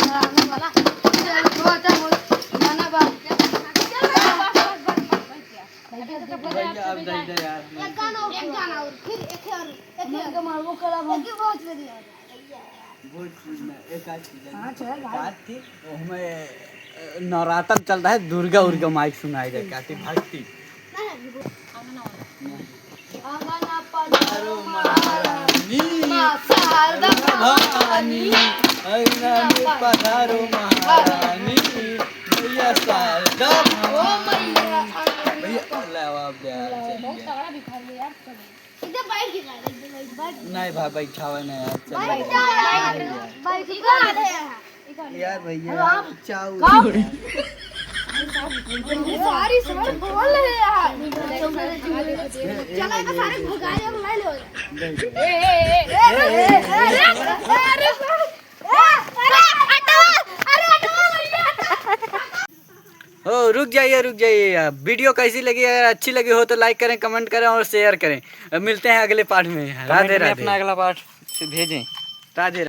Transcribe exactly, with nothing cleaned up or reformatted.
गाना वाला। चल, बहुत, बहुत गाना बा। भैया, अब दे दे यार। एक गाना और, एक गाना और, फिर एक और, एक और। मन के मारबो करब हम। एक ही बहुत बढ़िया। भोजपुरी में एक आध चीज है। हाँ, चल भाई। बात थी, वो हमें, अ, नवरात्र चल रहा है, दुर्गा उर्गा माइक सुनाई दे, काती भक्ति। अंगना पधारो महारानी, माँ शारदा भवानी। अंगना में पधारो महारानी, मैया शारदा भवानी। भैया, लाओ आप दे यार, चल बहुत गया। तगड़ा भिखारी है यार, चलो। इधर बैठ के गा, इधर बैठ, बैठ। नहीं भाई, बैठावा नहीं यार, चल बैठ गया। जा यार, बैठ जा। यार भैया, चाऊ। ये सारी सर बोल रहे हैं यार। चलो, इधर सारे भगाए और ले लो। ए, ए, ए, ए, ए, अरे, अरे, अरे, अरे, अरे, तो रुक जाइए, रुक जाइए, वीडियो कैसी लगी? अगर अच्छी लगी हो तो लाइक करें, कमेंट करें और शेयर करें। अब मिलते हैं अगले पार्ट में। राधे राधे। अपना अगला पार्ट से भेजें। राधे।